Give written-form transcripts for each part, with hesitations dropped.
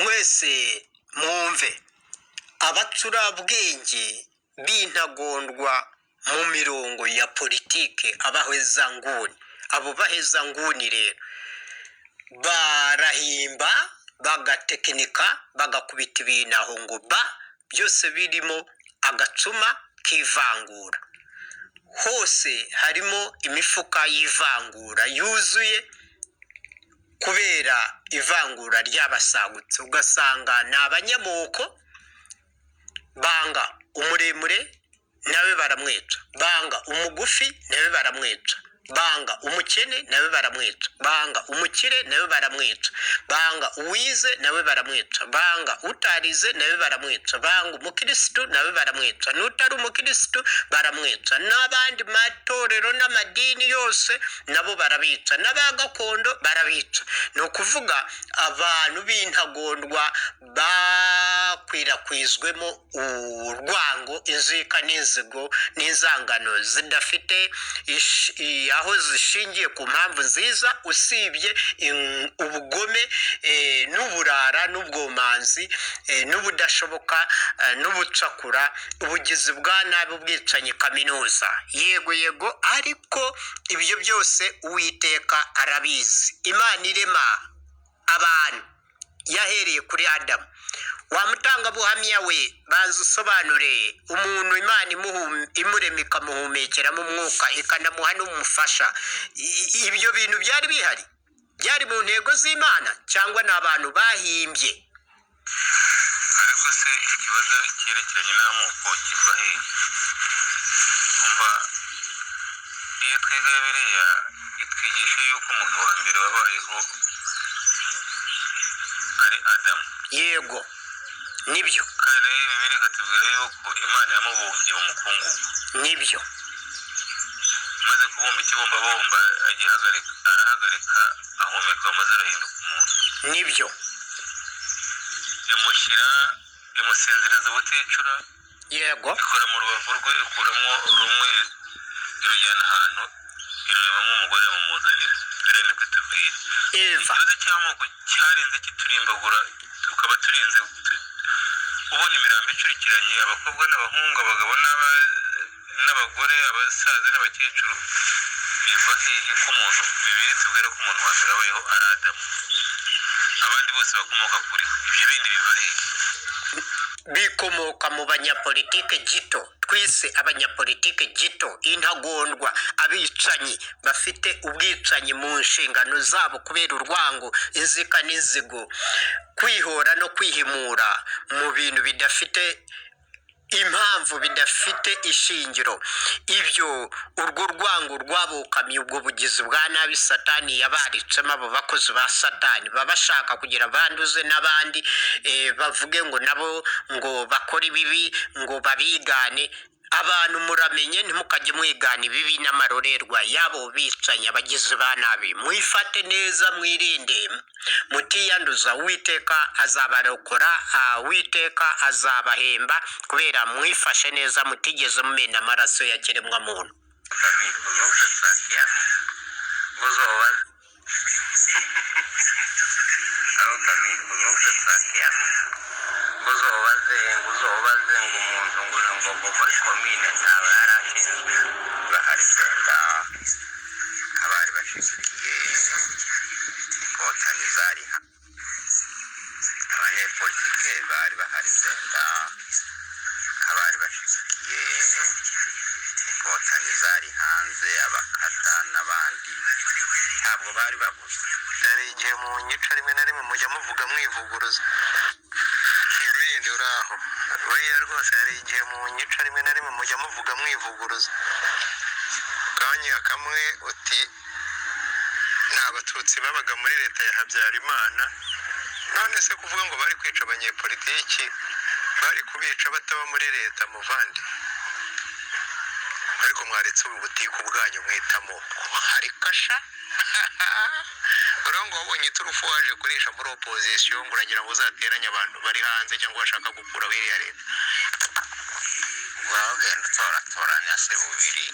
Mwese mwumve, abacurabwenge b'intagondwa mu mirongo ya politike, abahezanguni, abo bahezanguni rero barahimba, bagatekinika, bagakubita ibintu aho ngo ba byose birimo agacuma k'ivangura. Hose harimo imifuka y'ivangura yuzuye kubera ivangura ryabasagutse. Ugasanga ni abanyamoko, banga umuremure nawe baramwica, banga umugufi nawe baramwica, banga umukene nawe baramwica, banga umukire nawe baramwica, banga uwize nawe baramwica, banga utarize nawe baramwica, banga umukirisitu nawe baramwica, n'utari umukirisitu baramwica, n'abandi matorero n'amadini yose nabo barabica, n'aba gakondo barabica. Ni ukuvuga abantu b'intagondwa bakwirakwizwemo urwango, inzika n'inzigo n'inzangano zidafite aho zishingiye ku mpamvu nziza, usibye ubugome n'uburara n'ubwomanzi n'ubudashoboka n'ubucakura, ubugizi bwa nabi, ubwicanyi kaminuza. Yego yego, ariko ibyo byose Uwiteka arabizi. Imana irema abantu yahereye kuri Adamu. Wa mutangabuhamya we, banza usobanure umuntu Imana imurema, ikamuhumekeramo umwuka, ikanamuha n'umufasha. Ibyo bintu byari bihari, byari mu ntego z'Imana, cyangwa ni abantu bahimbye? Ariko se ikibazo cyerekeranye n'amoko kiva hehe? Umva, iyo twiga biriya itwigisha yuko umuntu wa mbere wabayeho ari Adamu. Yego, nibyo. Kandi nayo Bibiliya ikatubwira yuko Imana yamubumbye mu mukungugu. Nibyo. Maze kubumba ikibumbabumba, agihagarika, arahagarika, ahumeka, maze arahinduka umuntu. Nibyo. Imushyira, imusinziriza ubuticura. Yego. Ikora mu rubavu rwe, ikuramo rumwe, irujyana ahantu, iruremamo umugore, bamumuzanira. Biriya niko itubwira. Eva. Ikibazo cy'amoko cyarinze kiturimbagura, tukaba turinze ubona imirambo icurikiranye, abakobwa n'abahungu, abagabo n'abagore, abasaza n'abakecuru. Biva hehe ko umuntu, Bibiliya itubwira ko umuntu wa mbere wabayeho ari Adamu, abandi bose bakomoka kuri we? Ibyo bindi biva hehe? Bikomoka mu banyapolitike gito, twise abanyapolitike gito, intagondwa, abicanyi bafite ubwicanyi mu nshingano zabo kubera urwango, inzika n'inzigo, kwihora no kwihimura mu bintu bidafite impamvu, bidafite ishingiro. Ibyo, urwo rwango rwabokamiye, ubwo bugizi bwa nabi Satani yabaritsemo. Abo bakozi ba Satani baba bashaka kugira banduze n'abandi, bavuge ngo nabo ngo bakore ibibi, ngo babigane. Abantu muramenye, ntimukajye mwigana ibibi n'amarorerwa y'abo bicanyi, abagizi ba nabi. Mwifate neza, mwirinde, mutiyanduza. Uwiteka azabarokora, Uwiteka azabahemba kubera mwifashe neza, mutigeze mumena amaraso ya kiremwamuntu. Uzobaze ngo umuntu ngo muri komine ntaba yarashinzwe bahari, wenda abari bashigikiye Inkotanyi zari, abanyepolitike bari bahari, wenda abari bashigikiye Inkotanyi zari hanze, abakada n'abandi, ntabwo bari babuze. Hari igihe mu nyico rimwe na rimwe mujya muvuga mwivuguruza. Rurindi uraho buriya rwose, hari igihe mu nyico rimwe na rimwe mujya muvuga mwivuguruza. Kanya kamwe uti nta Batutsi babaga muri leta ya Habyarimana. None se kuvuga ngo bari kwica abanyepolitiki, bari kubica bataba muri leta? Muvandi, ariko mwaretse ubu butiku bwanyu mwita amoko. Ariko asha uriya ngo wabonye iturufu waje kurisha muri opozisiyo, ngo uragira ngo uzateranye abantu bari hanze cyangwa bashaka gukuraho iriya leta. Waba ugenda utoratoranya se bubiri,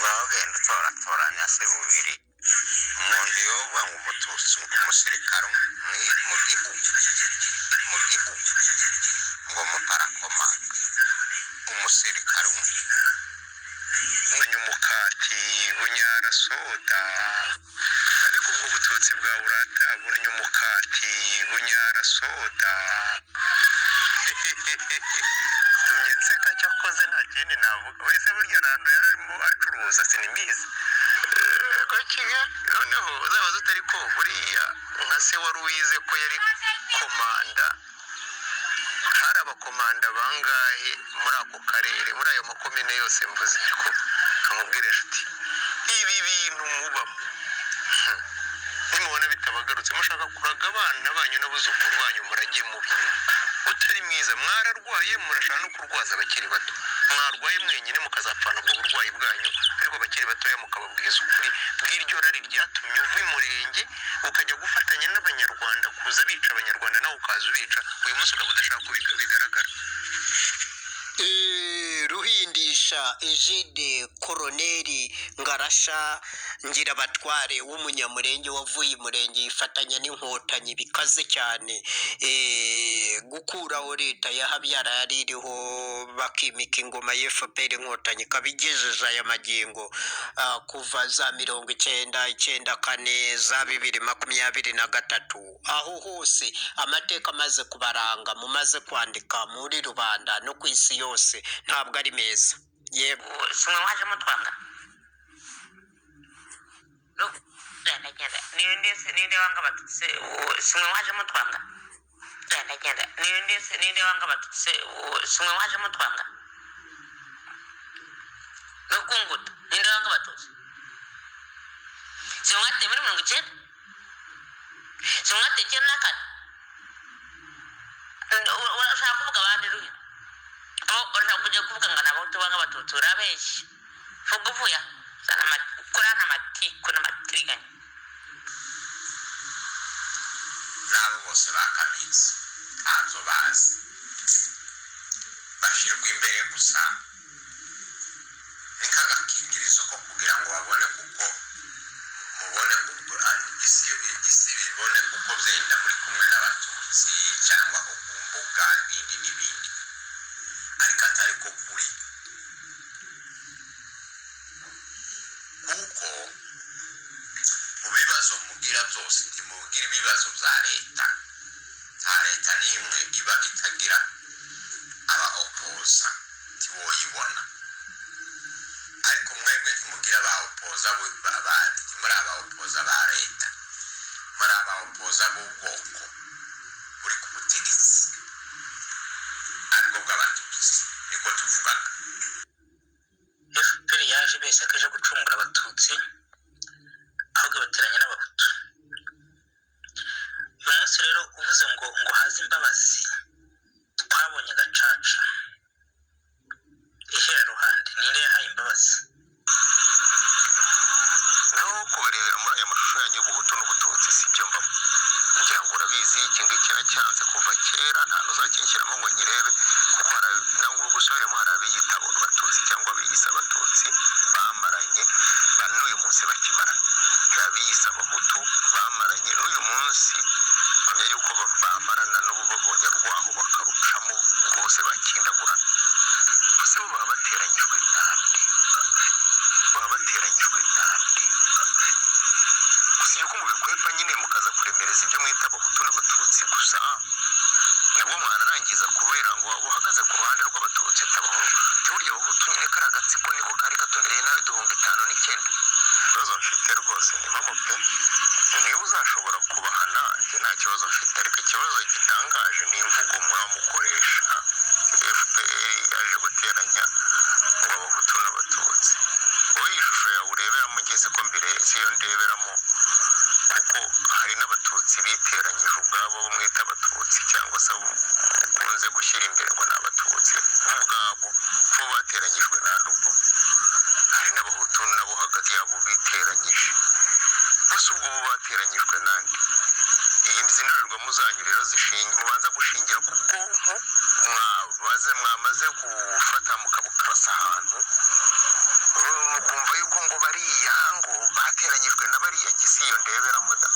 waba ugenda utoratoranya se bubiri umuntu. Umusirikare umwe mu gihugu, mu gihugu ngo mutarakomanga umusirikare umwe. Bunya umukati, bunyara soda, ariko ubwo bututsi bwa burata. Bunya umukati, bunyara soda. Tumye nseka, cyakoze nta kindi navuga. Wese burya rando yararimo acuruza, sinimbizi ko Kigali. Noneho uzabaza utari ko buriya nka se wari wize ko yari komanda, hari abakomanda bangahe muri ako karere, muri ayo makomine yose mvuze? Ariko kamubwire inshuti, ibi bintu mubamo nimubona bitabagarutse, mushaka kuraga abana banyu n'abuzukuru banyu murage mubi utari mwiza. Mwararwaye, murashaka no kurwaza abakiri bato. Mwarwaye mwenyine mukazapfana ubwo burwayi bwanyu, ariko abakiri batoya mukababwiza ukuri bw'iryo rari ryatumye uva imurenge ukajya gufatanya n'abanyarwanda kuza bica abanyarwanda, nawe ukaza ubica. Uyu munsi ukaba udashaka ko bigaragara. Ruhindisha Egide, Koroneri Ngarasha Ngirabatware w'umunyamurenge wavuye imurenge yifatanya n'inkotanyi bikaze cyane gukuraho leta ya Habyara yari iriho, bakimika ingoma ya FPR Inkotanyi, ikaba igejeje aya magingo kuva za 90, 94, za 2023. Aho hose amateka amaze kubaranga, mumaze kwandika muri rubanda no ku isi yose, ntabwo ari meza yego. Simwe mwaje mutwanga. No, genda genda. Ninde se, ninde wanga abatutsi? Simwe mwaje mutwanga. Genda genda. Ninde se, ninde wanga abatutsi? Simwe mwaje mutwanga. No kunguta. Ninde wanga abatutsi? Simwe mwateye muri 90? Simwe mwateye 94? Urashaka kuvuga abandi ruhina? Aho urashaka kujya kuvuga ngo ni abahutu banga abatutsi, urabeshya. Vuga uvuya. Zana kurana amatiku n'amatiriganya. N'abo bose bakabitse ntabyo bazi, bashyirwa imbere gusa ni nk'agakingirizo ko kugira ngo babone, kuko mubone kuko isi bibone kuko byenda muri kumwe n'abatutsi cyangwa ku mbuga n'ibindi n'ibindi, ariko atari ko kuri, kuko mu bibazo mugira byose ntimugira ibibazo bya leta. Nta leta n'imwe iba itagira aba opoza, ntiwoyibona. Ariko mwebwe ntimugira aba opoza, muri aba opoza ba leta, muri aba opoza b'ubwoko buri ku butegetsi, aribwo bw'abatutsi, niko tuvugaga. FPR yaje ibeshya ko ije gucungura abatutsi, ahubwo bateranya n'abahutu. Uyu munsi rero uvuze ngo haze imbabazi, twabonye gacaca ihera ruhande, ninde yahaye imbabazi? Naho kubarebera muri aya mashusho yanyu y'ubuhutu n'ubututsi si byo mbamo. Ngira ngo urabizi, iki ngiki naracyanze kuva kera, nta n'uzakinshyiramo ngo nyirebe, kuko nawe gusubiramo hari abiyita abatutsi cyangwa abiyise abatutsi bamaranye n'uyu munsi bakimaranye, hari abiyise abahutu bamaranye n'uyu munsi, mpamya yuko bamarana n'ubu babonye urwaho bakarucamo rwose bakindagurana. Bose bo baba bateranyijwe nande? Baba bateranyijwe nande? Gusa yuko mubikwepa nyine mukaza kuremereza ibyo mwita abahutu n'abatutsi gusa, nabwo mwanarangiza kubera ngo uhagaze ku ruhande rw'abatutsi, tabaho burya abahutu nyine kari agatsiko niko kari katumereye nabi duhunga 59. Ikibazo mfite rwose ni mama pe, niba uzashobora kubahana njye nta kibazo mfite, ariko ikibazo gitangaje ni imvugo muba mukoresha. FPR yaje guteranya ngo abahutu n'abatutsi, wowe iyi shusho yawe ureberamo ngeze ko mbere siyo ndeberamo, kuko hari n'abatutsi biteranyije ubwabo bo mwita abatutsi cyangwa se abo mukunze gushyira imbere ngo ni abatutsi bo ubwabo bo bateranyijwe nande? Ubwo hari n'abahutu nabo hagati yabo biteranyije, bose ubwo bo bateranyijwe nande? Iyi izi ndorerwamo zanyu rero mubanza gushingira ku bwonko mwamaze gufata mukabukarasa ahantu, mukumva yuko ngo bariya ngo bateranyijwe na bariya, njye si iyo ndeberamo da.